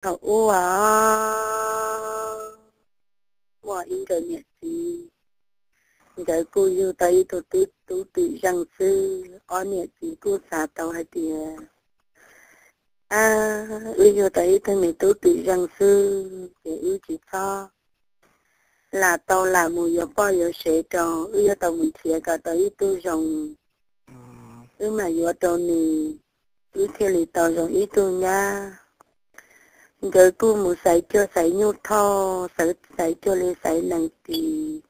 Thaum ub muaj ib nkawd niam txiv, nkawd kuj yug tau ib tug tub twm zeej xwb. Ob niam txiv kuj xav tau hais tias, a, wb yug tau ib tug me tub twm zeej xwb ces wb tsis txhob lam tau lam mus yuav poj yuav sev rau, wb yuav tau mus nrhiav kom tau ib tug zoo, wb mam yuav rau nws, wb thiaj li tau zoo ib tug nyab. Nkawd kuj mus xaiv cuag xaiv nyuj thoj, xaiv cuag li xaiv nees tis.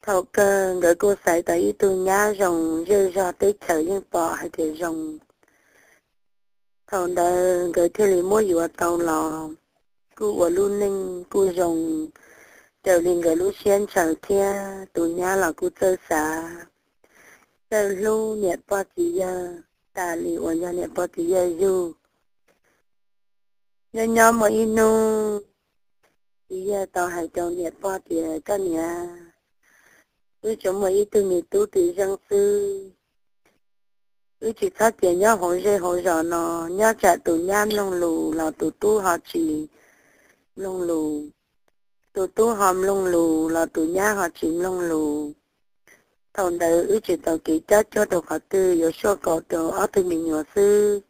Thaum kawg nkawd kuj xaiv tau ib tug nyab zoo zej zog, teb chaws yeej pom hais tias zoo. Thaum ntawd nkawd thiaj li muab yuav tau los, kuj ua lub neej kuj zoo raws li nkawd lub siab ntshaw thiab. Tus nyab los kuj txawj xav, txawj hlub niam pog txiv yawg tas li uas yog niam pog txiv yawg yug. Nyob nyob muaj ib hnub, txiv yawg tau hais rau niam pog tias, koj niam, wb tsuas muaj ib tug me tub twm zeej xwb. Wb tsis txhob cia nyob hauv zej hauv zos no, nyob tsam tus nyab mloog lus los tus tub ho tsis mloog lus, tus tub ho mloog lus los tus nyab ho tsis mloog lus. Thaum ntawd wb tsis tau kev cob cuab rau qhov twg, yuav suaj kaus rau ob tug me nyuam xwb.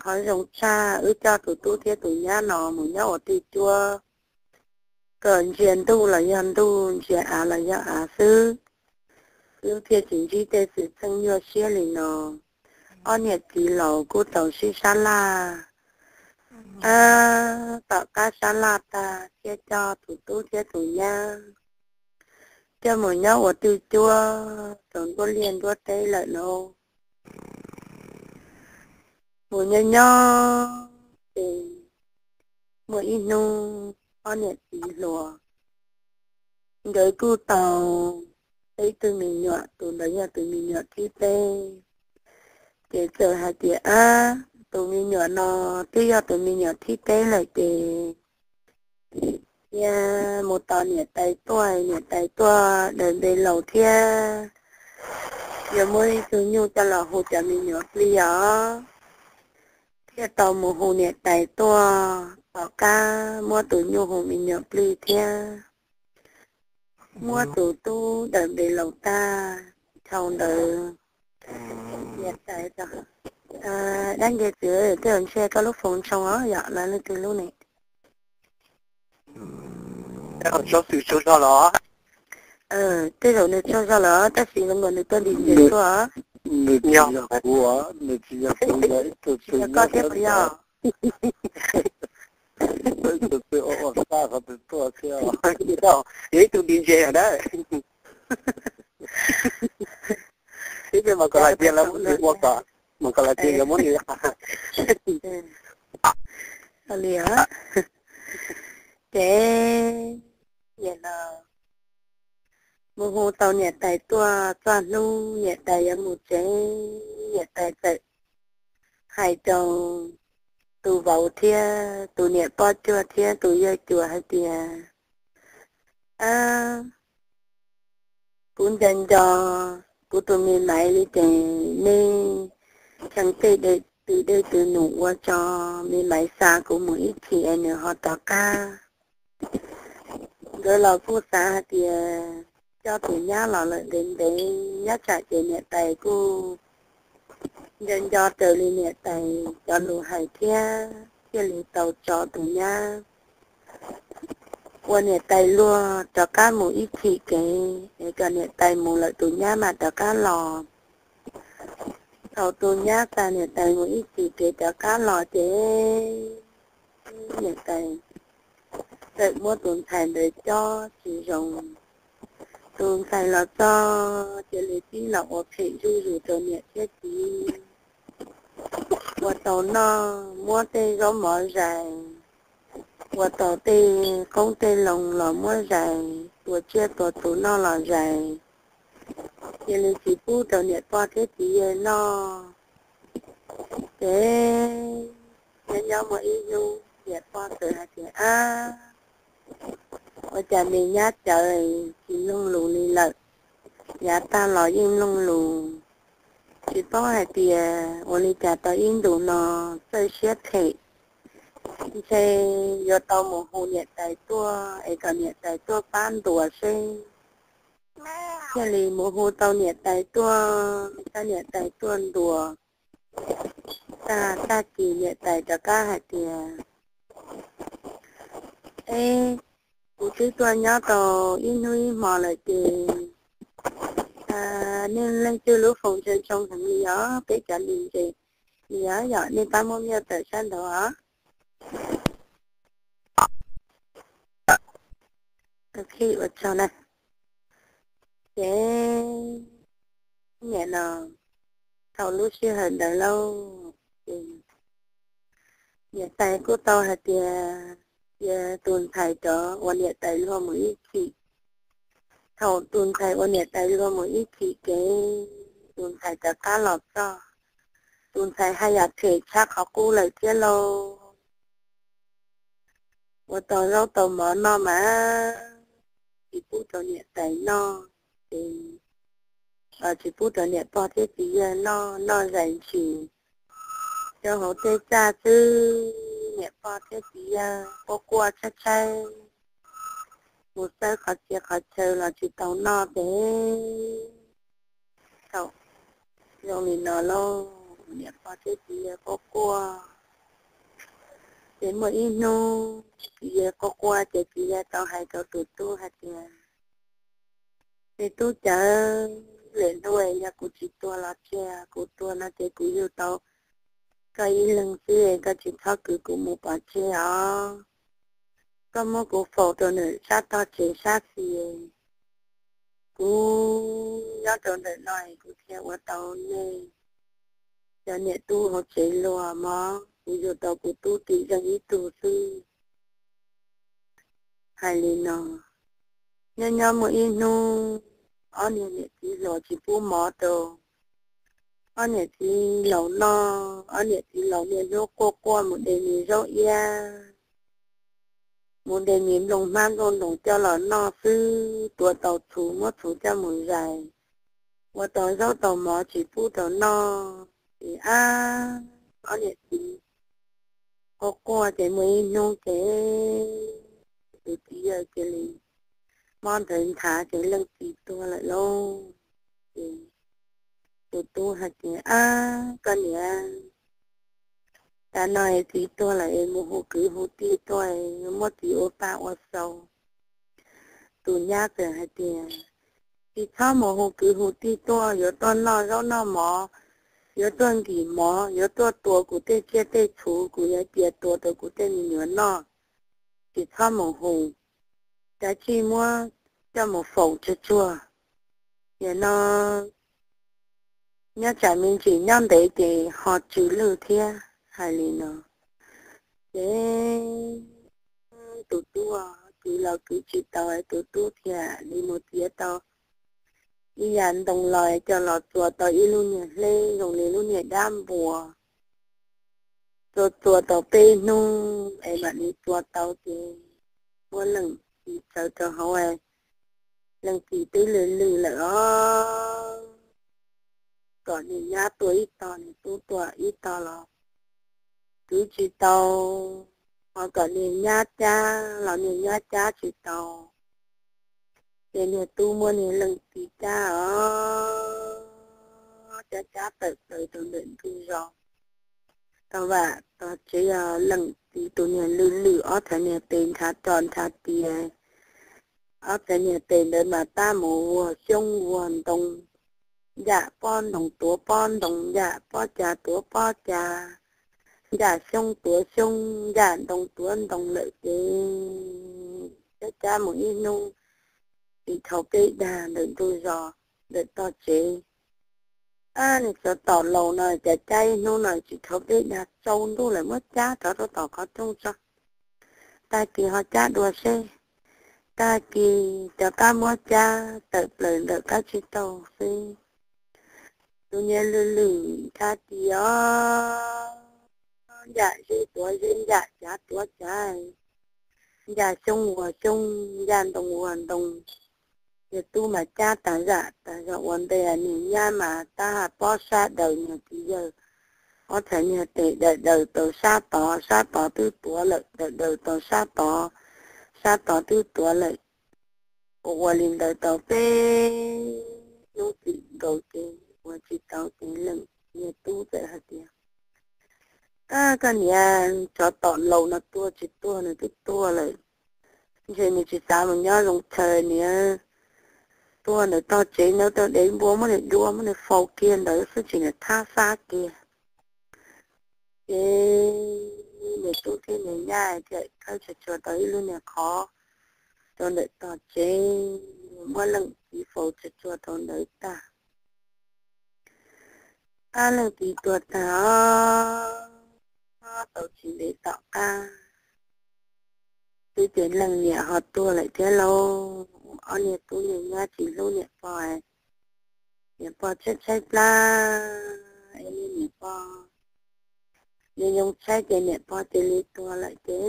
Qhov zoo tshaj wb coj tus tub thiab tus nyab no mus nyob ua twj cuab, kom ntsia ntuj los yog ntuj, ntsia av los yog av xwb, wb thiaj tsis ntsib tej xwm txheej nyuaj siab li no. Ob niam txiv laus kuj tau sib sab laj, tom qab sab laj tag thiaj coj tus tub thiab tus nyab coj mus nyob ua twj cuab rau nruab liaj nruab teb lawm no. Mus nyob nyob ces muaj ib hnub ob niam txiv hluas nkawd kuj tau peb tug me nyuam, tus ntawd yog tus me nyuam thib peb. Ces txawm hais tias, ab, tus me nyuam no twb yog tus me nyuam thib peb lawm ces cia mus tos niam tais tuaj, niam tais tuaj daws npe laus thiab yuav muab ib tug nyuj coj los hu cov me nyuam plig os. Thiaj tau mus hu niam tais tuaj, tom qab muab tus nyuj hu me nyuam plig thiab muab tus tub daws npe laus tag, dhau ntawd niam tais, dab nce txiv, tej zaum ntshe koj lub foos ntshoo os, yog leej twg lub ne? Tsob xwm tsaug zog los? Tej zaum nws tsaug zog los tab sis zoo nkaus nws tuaj nti nce tuaj. Nws tsis yog kuv, nws tsis yog kuv, yog ib tug twg nyob sab tod. Ib tug twg ua ua sab qhov twg tuaj thiab. Yog ib tug nti ntse na. Ib pliag mas kom los tias lawv muab nws ua kom, mas kom los tias yuav muab nws. Li, ces mus hu tau niam tais tuaj txog hnub niam tais yuav mus tsev, niam tais txawm hais rau tus vauv thiab tus niam poj cuag thiab tus yawg cuas hais tias, ab, kuv nco nco kuv tus me maiv li ces nej txheev tej tw dej tw num ua tso, me maiv xa kuv mus ib chim es nws ho rov qab. Nkawd los kuj xav hais tias coj tus nyab los lawm ntev ntev, nyob tsam ces niam tais kuj nco nco raws li niam tais cov lus hais thiab, thiaj li tau tso tus nyab ua niam tais luag rov qab mus ib chim kev es kom niam tais mus lawm tus nyab mam rov qab los. Thaum tus nyab xa niam tais mus ib chim kev rov qab los ces niam tais txawm muab tus ntxhais ntawd cob tsis zoo. Tus ntxhais los txog cia li pib los ua phem zuj zus rau niam thiab txiv. Ua tau noj muab tej zaub mov zais, ua tau tej qoob tej loo los muab zais, tua tsiaj tua txhu noj los zais, cia li tsis pub rau niam pog thiab txiv yawg noj. Ces nyob nyob muaj ib hnub niam pog txawm hais tias, ab, ua cas me nyab cawv tsis mloog lus li lawm, yav tag los yeej mloog lus, tsis paub hais tias ua li cas tau ib ntus no txawj siab phem, ntshe yuav tau mus hu niam tais tuaj es kom niam tais tuaj pab ntuas seb. Thiaj li mus hu tau niam tais tuaj, txhaj niam tais tuaj ntuas. Tag, tag kis niam tais rov qab hais tias, Eb, kuv twb tuaj nyob tau ib hnub ib hmo lawm ces nej leej twg lub foos ntshoo ntshoo heev li os, peb cov lis ntses li os, yog nej pab muab muaj tawm sab nraud os. Ua tsaug na. Ces niam no, thaum lub sij hawm ntawd lauj, ces niam tais kuj tau hais tias, cia tus ntxhais rov ua niam tais luag mus ib chim. Thaum tus ntxhais ua niam tais luag mus ib chim ces tus ntxhais rov qab los txog, tus ntxhais haj yam phem tshaj qhov qub lawm thiab lauj. Ua tau zaub tau mov noj mas tsis pub rau niam tais noj, ces tsis pub rau niam pog thiab txiv yawg noj, noj zais ntshis rau hauv tej txaj xwb. Niam pog thiab txiv yawg quaj quaj tshaib tshaib, mus xawb qhov txhia qhov chaw los tsis tau noj ces thaum zoo li no lauj, niam pog thiab txiv yawg quaj quaj. Ces muaj ib hnub txiv yawg quaj quaj ces txiv yawg tau hais rau tus tub hais tias, Me tub cawv, lwm hnub yog kuv tsis tuag los tseg, kuv tuag no ces kuv yug tau koj ib leeg xwb, koj tsis txhob kwv kuv mus pov tseg os. Koj muab kuv faus rau ntawm sab tog tsev sab xis, kuv nyob rau ntawm no kuv thiaj ua tau nej cov niam tub hauv tsev luag mog, kuv yug tau kuv tub tim zeej ib tug xwb. Hais li no, nyob nyob muaj ib hnub, ob niag niam txiv hluas tsis pub mov rau ob niam txiv laus noj, ob niam txiv laus niaj hnub quaj quaj mus de nis zaub iab, mus de nis nplooj hmab nplooj ntoos coj los noj xwb, tua tau txhuv muab txhuv coj mus zais, ua tau zaub tau mov tsis pub rau noj. Ces ab, ob niam txiv quaj quaj ces muaj ib hnub ces tus txiv yawg cia li mob nthawv nthav ces leej txiv tuag lawm lauj. Ces tus tub hais tias, Ab, koj niam, tav no es txiv tuag lawm es mus hu kwv hu tij tuaj, muab txiv ua paj ua xaus. Tus nyab txawm hais tias, Tsis txhob mus hu kwv hu tij tuaj, yuav tuaj noj zaub noj mov, yuav tuaj nkim mov, yuav tuaj tua kuv tej tsiaj tej txhuv, kuv yuav cia tua rau kuv tej me nyuam noj. Tsis txhob mus hu, kav tsij muab coj mus faus tsuag tsuag. Nim no nyob tsam me ntsis nyob ntev ces ho tsw lwj thiab. Hais li no ces tus tub kwv los kwv tsis tau, tus tub thiaj li mus txiav tau ib yam ntoo los coj los txua tau ib lub niag hleb zoo li lub niag dab npua. Txua txua tau peb hnub es mam li txua tau ces muab leej txiv txawv rau hauv, leej txiv twb lwj lwj lawm os. Kom niag nyab tua ib tog, niag tub tua ib tog los kwv tsis tau, ho kom niag nyab cab los niag nyab cab tsis tau. Ces niag tub muab niag leej txiv cab os, cab cab tawm plaws rau ntawm ntug zos. Tau vam tog tsev yog leej txiv tus niag lwj lwj ob txhais niag tes nrhav roj nrhav tias, ob txhais niag tes ntawd mas tab mus vuag xyoob vuag ntoo, ncaj pob ntoo tuav pob ntoo, ncaj pob cas tuav pob cas, ncaj xyoob tuav xyoob, ncaj ntoo tuav ntoo lawm ces cab cab mus ib hnub tsis dhau peb dag ntawm ntug zos ntawm tog tsev. Ab, niag tsov tom laus no cas cab ib hnub no tsis dhau peb dag, tsaus ntuj lawm muab cab rov rau tom qhov rooj tso, tag kis ho cab dua seb. Tag kis rov qab muab cab tawm plaws ntawm qab tsib taug xwb. Tus niag lwj lwj nrhav tias os, ncaj zeb tuav zeb, ncaj cav tuav cav, ncaj xyoob vuag xyoob, ncaj ntoo vuag ntoo. Niag tub mas cab tas zam tas zog ua ntej, niag nyab mas tab haj pob sab daws niag txiv yawg Ob txhais niag tes daws daws tau sab tod, sab tod twb tuav lawm, daws daws tau sab tod, sab tod twb tuav lawm. Ua ua li ntawd tau peb hnub txwm nkaus ces ua tsis tau ces leej niag tub txawm hais tias, Ab, koj niam, tsov tom laus no tuag tsis tuag nws twb tuag lawm, ntshe nws tsis xav mus nyob zoo chaw, niam, tuag ntawm tog tsev ntawd tau dev npua muab nws dua muab nws faus kiag ntawd xwb tsis niam thab fab kiag. Ces niam tub thiab niam nyab thiaj khawb tsuag tsuag tau ib lub niag qhov rau ntawm tog tsev, muab leej txiv faus tsuag tsuag rau ntawd tag. Ab, leej txiv tuag tag os, tau tsis ntev tom qab xwb ces leej niam ho tuag lawm thiab lauj. Ob niag tub niag nyab tsis hlub niam pog, niam pog tshaib tshaib plab, es niam pog, niam yoo tshaib ces niam pog cia li tuag lawm ces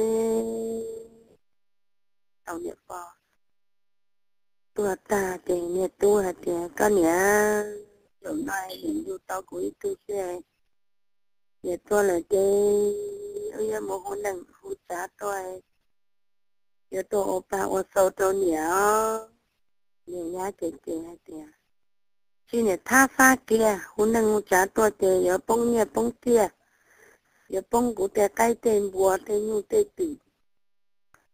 tau niam pog tuag tag ces niag tub hais tias, Koj niam, zaum no niam yug tau kuv ib tug xwb, niam tuag lawm ces wb yuav mus hu neej hu tsav tuaj, yuav tuaj ua pag ua xau rau niam os. Niag nyab ces ces hais tias, Tsis niam thab fab kiag, hu neej hu tsav tuaj ces yuav poob nyiaj poob txiaj, yuav poob kuv tej qaib tej npua tej nyuj tej twm,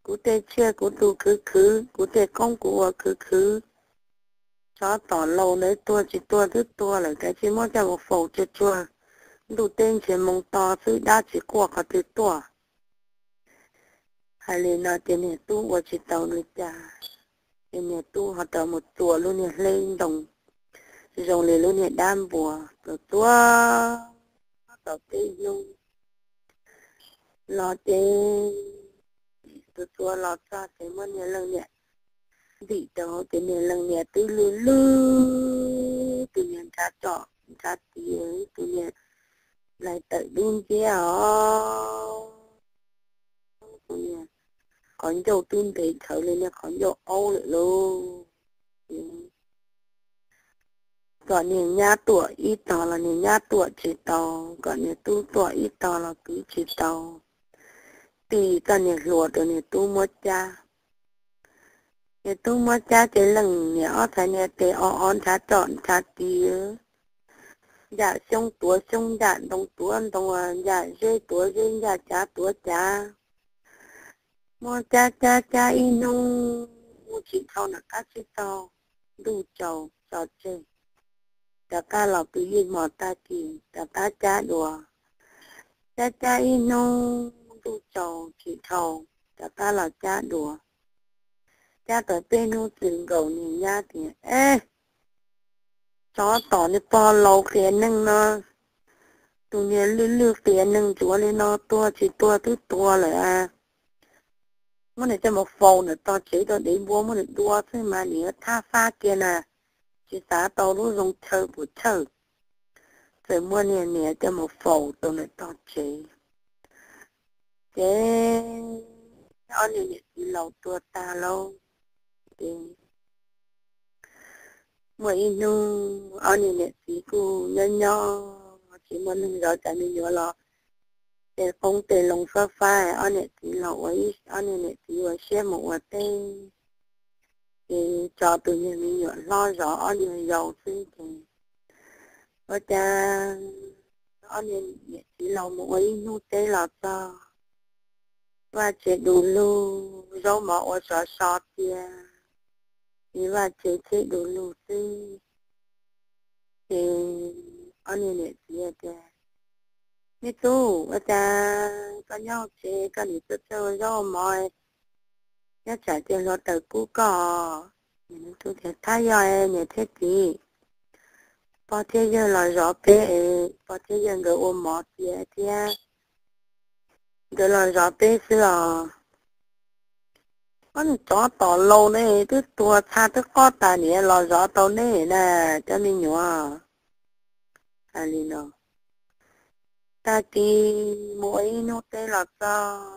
kuv tej tsiaj kuv tu khwv khwv, kuv tej qoob kuv ua khwv khwv. Tsov tom laus ntawd tuag tsis tuag twb tuag lawm, kav tsij muab coj mus faus tsuag tsuag, ntuj teb ntsiag moo to xwb dab tsis quaj qhov twg tuaj. Hais li no ces niag tub ua tsis tau li cas, ces niag tub ho rov mus txua lub niag hleb ntoo zoo li lub niag dab npua, txua txua tau peb hnub los ces txua txua los txog ces muab niag leej niam ntim rau hauv ces niag leej niam twb lwj lwj, tus niag nrhav tsom nrhav tis, tus niag lais tawm dub nciab os, tus niag qhov ncauj twb ntev dhawv li niag qhov ncauj aub lawm lauj. Kom niag nyab tuam ib tog los niag nyab tuam tsis tau, kom niag tub tuam ib tog los kwv tsis tau. Tis txoj niag hlua rau niag tub muab cab. Niag tub muab cab ces leej niam ob txhais niag tes o o nrhav tsom nrhav tis, ncaj xyoob tuav xyoob, ncaj ntoo tuav ntoo, ncaj zeb tuav zeb, ncaj cav tuav cav. Muab cab cab cab ib hnub tsis dhau nram qab tsib taug, ntuj tsaus tso tseg, rov qab los pw ib hmos tag kis rov qab cab dua. Cab cab ib hnub ntuj tsaus tsis dhau, rov qab los cab dua. Cab tau peb hnub txwm nkaus niag nyab tias, Eb, tsov tom niag pog laus qias neeg no, tus niag lwj lwj qias neeg ntsuav li no tuag tsis tuag twb tuag lawm a. Muab nws coj mus faus ntawm tog tsev rau dev npua muab nws dua xwb mas niam yuav thab fab kiag na, tsis xav tau lub zoo chaw puas chawj. Txawm muab niag niam coj mus faus rau ntawm tog tsev. Ces ob niag niam txiv laus tuag tag lauj, ces muaj ib hnub ob niag niam txiv kuj nyob nyob tsis muaj neeg zov cov me nyuam los, tej qoob tej loo fab fab, ob niam txiv los ua, ob niag niam txiv ua siab mus ua teb, ces tso tus niag me nyuam hlob zov ob niag yau xwb ces ua cas ob niag niam txiv laus mus ua ib hnub teb los txog, vaj tse du lug, zaub mov ua sov so cia, vaj tse tsheb du lug xwb. Ces ob niag niam txiv tias, Me tub, ua cas koj nyob hauv tsev koj nim tuaj txawj ua zaub ua mov, nyob tsam tias hluav taws kub koj? Thab yog niam thiab txiv, pog thiab yawg los zov peb es pog thiab yawg nkawd ua mov cia thiab, nkawd los zov peb xwb os. Ob niag tsov tom laus ne, twb tuag txha twb qob tas niam los zov tau nej na, cov me nyuam. Hais li no, tag kis mus ua ib hnub teb los txog,